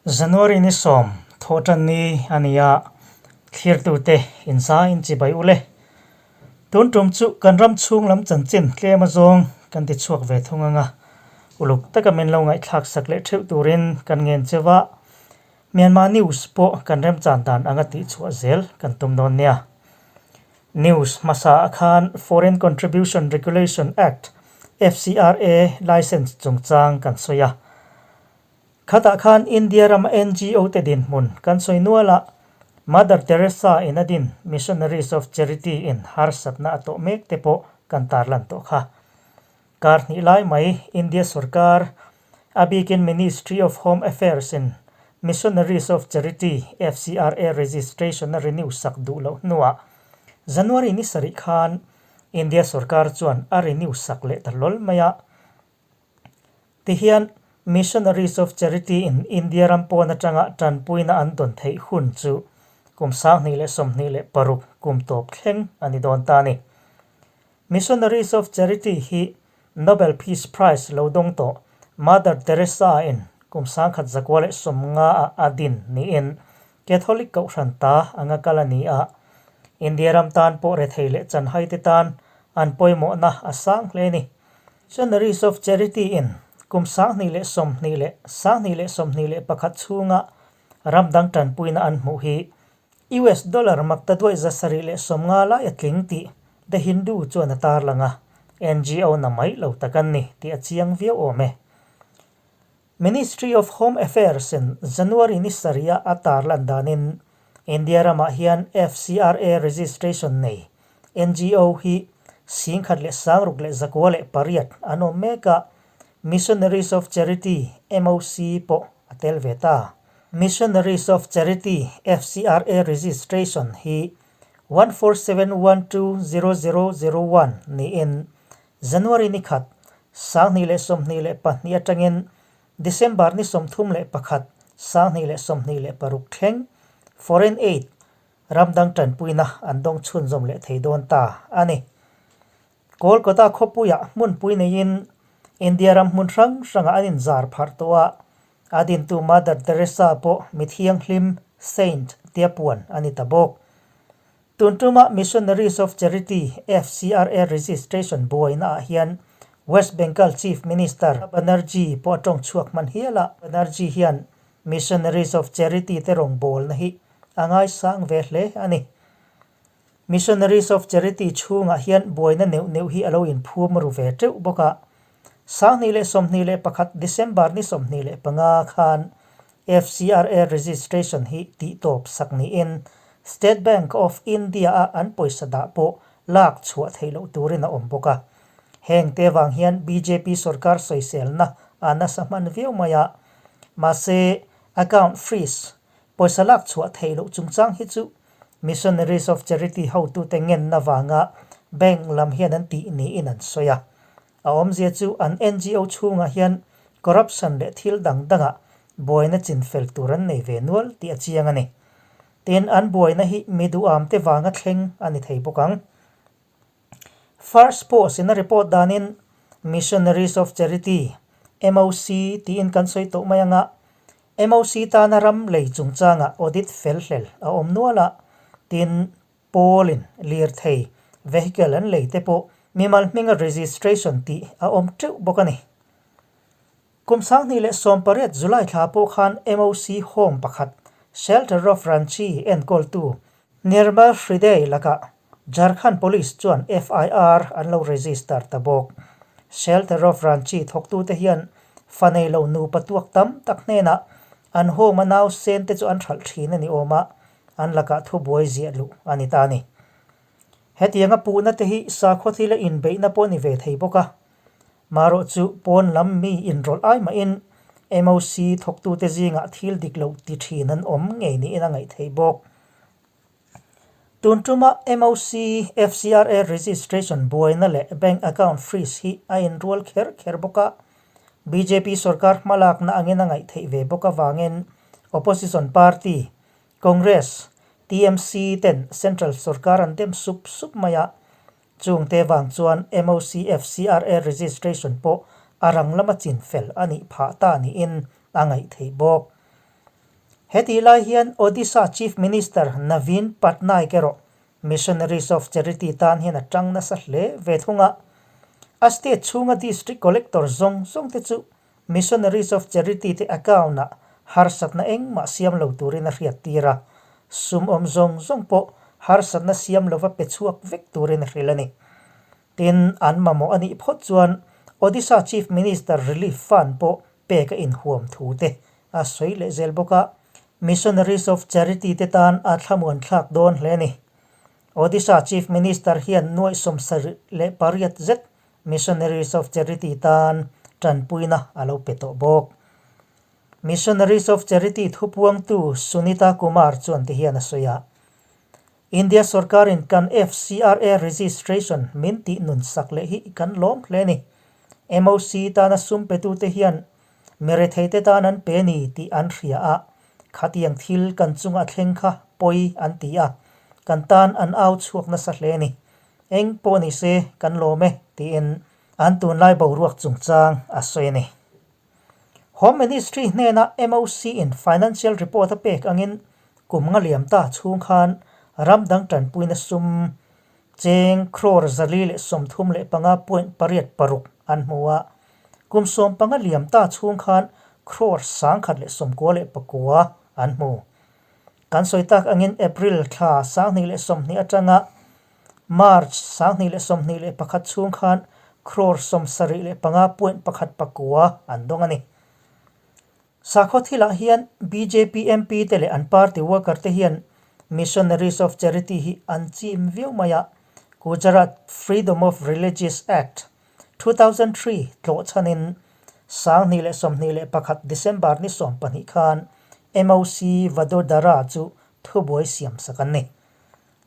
January ni sawm thawhtan ni a ni a, thlirtute inza in chibai u le. Tun tum chu kan ram chhung lam chanchin tlem azawng kan ti chhuak ve thung ang a, uluk taka min lo ngaihthlak sak leh theuh turin kan ngen cheu a, Myanmar News pawh kan remchan dan anga tihchhuah zel kan tum dawn nia. News hmasa ah khan Foreign Contribution Regulation Act, FCRA, License chungchang kan sawi a. Khatah khan India rama NGO te dinhmun kan sawi nual a, Mother Teresa in a din Missionaries of Charity in harsatna a tawh mek te pawh kan tarlan tawh kha. Kar hnih lai mai India sorkar, a bikin Ministry of Home Affairs in Missionaries of Charity, FCRA, registration a renew sak duh loh hnuah January ni sarih khan India sorkar chuan a renew sak leh ta hlawl mai a. Tihian Missionaries of Charity in India ram pawn atanga tanpuina an dawn theih hun chu kum 2026 kum tawp thleng a ni dawn ta a ni. Missionaries of Charity hi Nobel Peace Prize lo dawng tawh Mother Teresa in kum 1950 ah a din niin Catholic kohhran ta anga kal a ni a. India ram tan pawh rethei leh chanhai te tan an pawimawhna a sang hle a ni. Missionaries of Charity in kum 2020 leh 2021 chhunga ram dang tanpuina an hmuh hi US dollar makta duai 750 lai a tling tih The Hindu chuan a tarlang a, NGO na mai lo tak an ni tih a chiang viau awm e. Ministry of Home Affairs in January ni sarih a tarlan danin India ramah hian FCRA registration nei NGO hi 16,608 an awm mek a, Missionaries of Charity, MOC, pawh a tel ve ta. Missionaries of Charity, FCRA registration hi 147120001 niin January ni khat, 2022 atangin December ni 31, 2026 thleng Foreign Aid, ramdang tanpuina an dawng chhunzawm leh thei dawn ta a ni. Kolkata khawpuiah hmunpui neiin India ram hmun hrang hrangah an inzar pharh tawh a, a dintu Mother Teresa pawh mi thianghlim, saint, tia puan a ni ta bawk. Tun tuma Missionaries of Charity, FCRA, registration buaina ah hian West Bengal Chief Minister Banerjee pawh a tawng chhuak hman hial a, Banerjee hian Missionaries of Charity te rawngbawlna hi a ngaisang ve hle a ni. Missionaries of Charity chhungah hian buaina neuh neuh hi a lo inphum ru ve teuh bawk a. 2021 December ni 25 khan FCRA registration hi tihtawp sak niin State Bank of India-a an pawisa dah pawh lak chhuah theih loh turin a awm bawk a. Heng te vang hian bjp sorkar sawiselna a nasa hman viau mai a. Mahse, account freeze, pawisa lak chhuah theih loh chungchang hi chu Missionaries of Charity hotute ngenna vanga bank lam hian an tih niin an sawi a. A awmzia chu an NGO chhungah hian corruption leh thil dang dangah buaina chinfel tur an nei ve nual tih a chiang a ni. Tin, an buaina hi mi duhamte vanga thleng a ni thei bawk ang. First Post in a report danin Missionaries of Charity, MOC, tiin kan sawi tawh mai anga MOC tana ram lei chungchangah audit fel hlel a awm nual a, tin pawlin lirthei, vehicle, an lei te pawh mimal hminga registration tih a awm teuh bawk a ni. Kum 2018 July thla pawh khan MOC home pakhat Shelter of Ranchi enkawltu Nirmal Hriday lakah Jharkhand Police chuan FIR an lo register ta bawk. Shelter of Ranchi thawktute hian fa nei lo nupa tuak tam tak hnenah an home a nau sen te chu an hralh thin a ni awm a, an lakah thubuai ziah luh a ni ta a ni. Hetianga puhna te hi sakhaw thila inbeihna pawh a ni ve thei bawk a. Marawh chu pawn lam mi inrawlh ai mahin MOC thawktute zingah thil dik loh ti thin an awm ngei niin a ngaih theih bawk. Tun tuma MOC FCRA registration buaina leh bank account freeze hi a inrual kher kher bawk a, bjp sorkar hmalakna angin a ngaih theih ve bawk avangin opposition party Congress, TMC ten central sorkar an dem sup sup mai a, Chungte vang chuan MOCFCRA registration pawh a rang lama chin fel a nih phah ta niin a ngaih theih bawk. Hetih lai hian Odisha Chief Minister Naveen Patnaik erawh Missionaries of Charity tan hian a tang nasa hle ve thung a. A state chhunga District Collector zawng zawng te chu Missionaries of Charity te account ah harsatna engmah siam lo turin a hriat tir a, sum awm zawng zawng pawh harsatna siam lova pe chhuak vek turin a hrilh a ni. Tin, an mamawh a nih phawt chuan Odisha Chief Minister Relief Fund pawh pek a inhuam thu te a sawi leh zel bawk a, Missionaries of Charity te tan a thlamuan thlak dawn hle a ni. Odisha Chief Minister hian nuaih 78 zet Missionaries of Charity tan tanpuina a lo pe tawh bawk. Missionaries of Charity thupuangtu Sunita Kumar chuan ti hian a sawi a, India sorkarin kan FCRA registration min tih nun sak leh hi kan lawm hle a ni. MOC tana sum petute hian miretheite tan an pe ni tih an hria a, khatiang thil kan chunga thleng kha pawi an ti a, kan tan an au chhuak nasa hle a ni. Eng pawh ni se kan lawm e tiin an tunlai boruak chungchang a sawi a ni. Home Ministry hnena MOC in financial report a pek angin kum nga liam ta chhung khan ram dang tanpuina sum cheng crore 435.86 an hmu a, kum 15 liam ta chhung khan crore 199 an hmu. Kan sawi tak angin April thla 2020 atanga March 2021 chhung khan crore 75.19 an dawng a ni. Sakhaw thilah hian bjp MP te leh an party worker te hian Missionaries of Charity hi an chim viau mai a, Gujarat Freedom of Religious Act, 2003 tlawh chhanin 2021 December ni 12 khan MOC Vadodara chu thubuai siam sak an ni.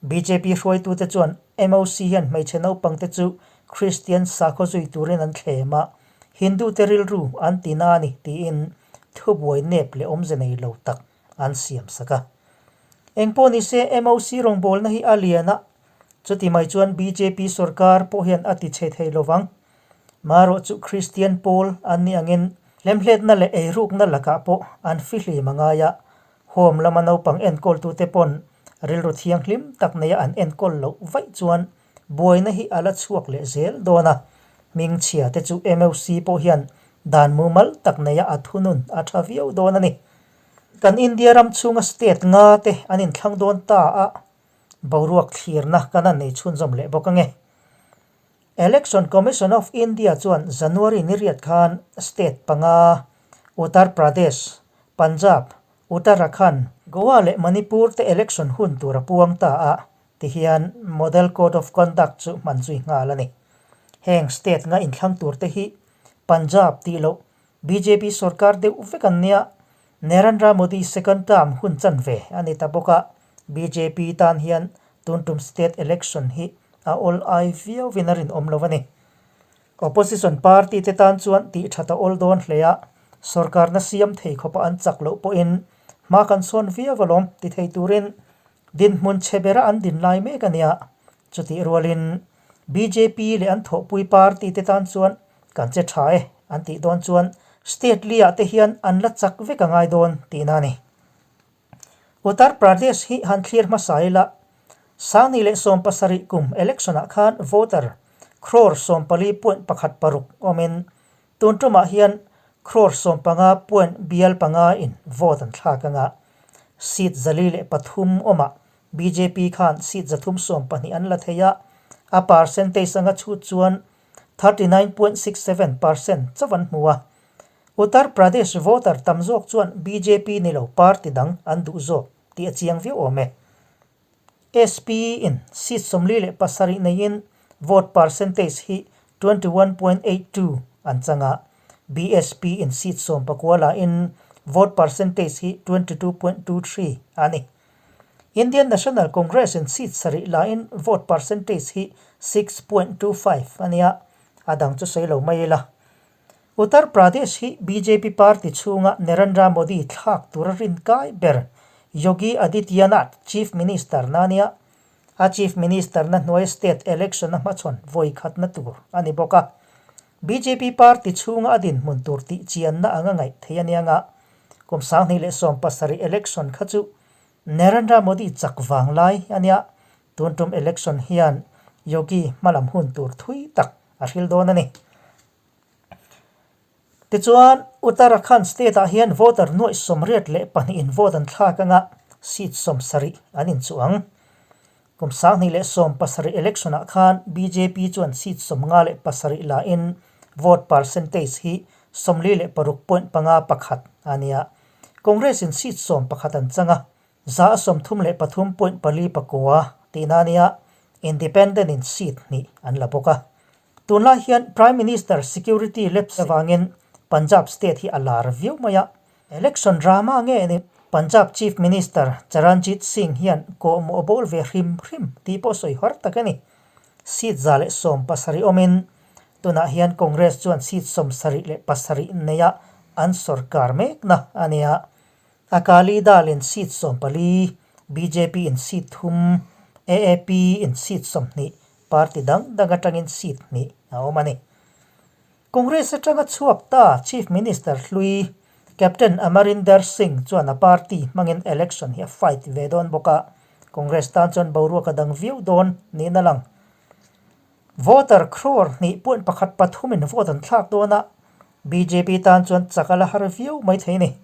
Bjp hruaitute chuan MOC hian hmeichhe naupangte chu Kristian sakhaw zui turin an thlem a, Hindu-te rilru an ti na a ni tiin thubuai nep leh awmze nei lo tak an siam sak a. Engpawh ni se MOC rawngbawlna hi a lian a, chuti mai chuan bjp sorkar pawh hian a ti chhe thei lo vang. Marawh chu Kristian pawl an nih angin hlemhletna leh eirukna lakah pawh an fihlim a ngai a, Home lama naupang enkawltute pawn rilru thianghlim tak neia an enkawl loh vaih chuan buaina hi a la chhuak leh zel dawn a. Hmingchhia te chu MOC pawh hian dan mumal tak neia a thunun a tha viau dawn a ni. Kan India ram chhunga state nga te an inthlang dawn ta a, boruak thlirna kan han nei chhunzawm leh bawk ange. Election Commission of India chuan January ni riat khan state panga, Uttar Pradesh, Punjab, Uttarakhand, Goa leh Manipur te election hun tur a puang ta a, tihian Model Code of Conduct chu hman zui nghal a ni. Heng state nga inthlang tur te hi Punjab tih loh bjp sorkar deuh vek an nia, Narendra Modi second term hun chanve a ni ta bawk a, bjp tan hian tun tum state election hi a awl ai viauvin a rinawm lo a ni. Opposition party te tan chuan tih that a awl dawn hle a, sorkarna siam thei khawpa an chak loh pawhin hma kan sawn viau alawm ti thei turin dinhmun chhe bera an din lai mek a nia. Chutih rualin bjp leh an thawhpui party te tan chuan kan che tha e an tih dawn chuan state li-ah te hian an la chak vek a ngai dawn tihna a ni. Uttar Pradesh hi han thlir hmasa ila, 2017 kum election-ah khan voter crore 14.16 awmin tun tumah hian crore 15 point bial panga in vote an thlak anga seat 403 awmah bjp khan seat 312 an la thei a, a percentage anga chhut chuan 39.67% chauh an hmu a. Uttar Pradesh voter tam zawk chuan bjp ni lo party dang an duh zawk tih a chiang viau awm e. SP in seat 47 neiin vote percentage hi 21.82 an chang a, BSP in seat 19 la in vote percentage hi 22.23 a ni. Indian National Congress in seat 7 la in vote percentage hi 6.25 a nia, a dang chu sawi lo mai ila. Uttar Pradesh hi bjp party chhunga Narendra Modi thlak tura rin kai ber Yogi Adityanath Chief Minister na nia. A Chief Minister na hnuai state election a hmachhawn vawi khatna tur a ni bawk a. Bjp party chhunga a dinhmun tur tih chianna anga ngaih theih a nia nga. Kum 2017 election kha chu Narendra Modi chak vang lai a nia, tun tum election hian Yogi hmalam hun tur thui tak a hril dawn a ni. Tichuan, Uttarakhand state-ah hian voter nuaih 82 in vote an thlak anga seat 70 an inchuh ang. Kum 2017 election-ah khan bjp chuan seat 57 lain vote percentage hi 46.51 a nia. Congress-in seat 11 an chang a, 33.49 tihna a nia, Independent-in seat hnih an la bawk a. Tunlai hian Prime Minister security lapse avangin Punjab state hi a lar viau mai a, election drama nge ni Punjab Chief Minister Charanjit Singh hian kawhmawh a bawl ve hrim hrim tih pawh sawi har tak a ni. Seat 117 awmin tunah hian Congress chuan seat 77 neia an sorkar mekna a ni a. Akali Dal in seat 14, bjp in seat thum, AAP in seat 20, party dang dang atangin seat hnih a awm a ni. Congress atanga chhuak ta Chief Minister hlui Captain Amarinder Singh chuan a party hmangin election hi a fight ve dawn bawk a, Congress tan chuan boruak a dang viau dawn niin a lang. Voter crore hnih point pakhat pathumin vote an thlak dawn a, bjp tan chuan chak a la har viau mai thei a ni.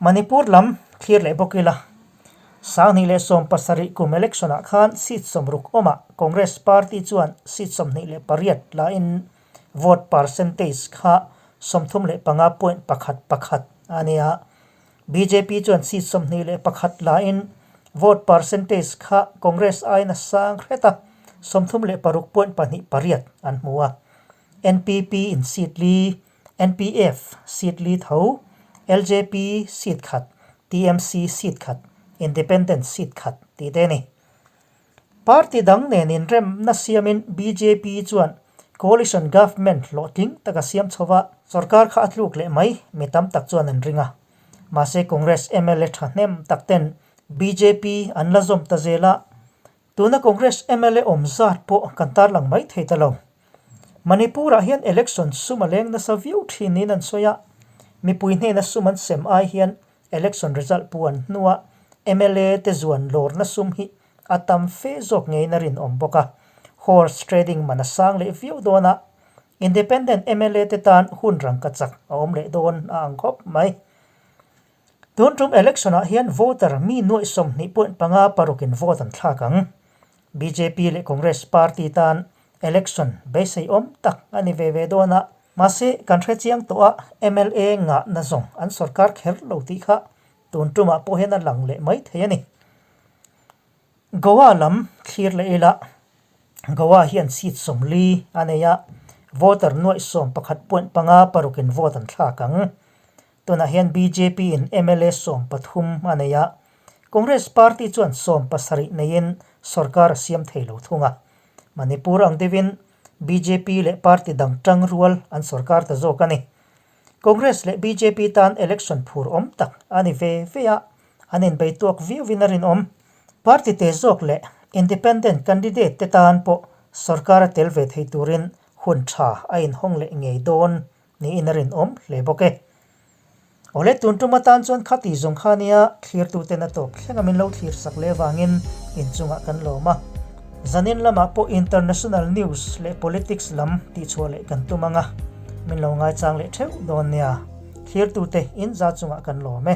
Manipur lam thlir leh bawk ila, 2017 kum election ah khan seat 60 awmah Congress party chuan seat 28 lain vote percentage kha 35.11 a ni a, bjp chuan seat 21 lain vote percentage kha Congress aiin a sang hret a, 36.28 an hmu a. NPP in seat li, NPF seat li tho, LJP seat khat, TMC seat khat, Independent seat khat tih te a ni. Party dang nen inremna siamin bjp chuan coalition government hlawhtling tak a siam chho va, sorkar kha a tluk leh mai mi tam tak chuan an ring a. Mahse Congress mla thahnem tak ten bjp an la zawm ta zel a, Tuna Congress mla awm zat pawh kan tarlang mai thei ta lo. Manipur-ah hian election sum a leng nasa viau thin niin an sawi a, mipui hnena sum an sem ai hian election result puan hnua mla te zuan lawrna sum hi a tam fe zawk ngeiin a rinawm bawk a, horse trading man a sang leh viau dawn a, independent mla te tan hun rangka chak a awm leh dawn a ang khawp mai. Tun tum election ah hian voter mi nuaih 20.5 parukin vote an thlak ang. Bjp leh Congress party tan election beisei awm tak a ni ve ve dawn a, mahse kan hre chiang tawh a mla ngahna zawng an sorkar kher lo tih kha tun tumah pawh hian a lang leh mai thei a ni. Goa lam thlir leh ila Goa hian seat 40 a nei a, voter nuaih 11.5 parukin vote an thlak ang. Tunah hian bjp in mla 13 a nei a, Congress party chuan 70 neiin sorkar a siam thei lo thung a. Manipur ang deuhin bjp leh party dang tang rual an sorkar ta zawk a ni. Congress leh bjp tan election phur awm tak a ni ve ve a, an inbei tuak viauin a rinawm. Party te zawk leh independent candidate te tan pawh sorkar a tel ve thei turin hun tha a inhawng leh ngei dawn niin a rinawm hle bawk e. Awle tun tum atan chuan khati zawng kha nia thlirtuten a tawp thleng a min lo thlir sak leh avangin inchungah kan lawm a. Zanin lamah pawh international news leh politics lam tihchhuah leh kan tum ang a, min lo ngaichang leh theuh dawn nia. Thlirtute in za chungah kan lawm e.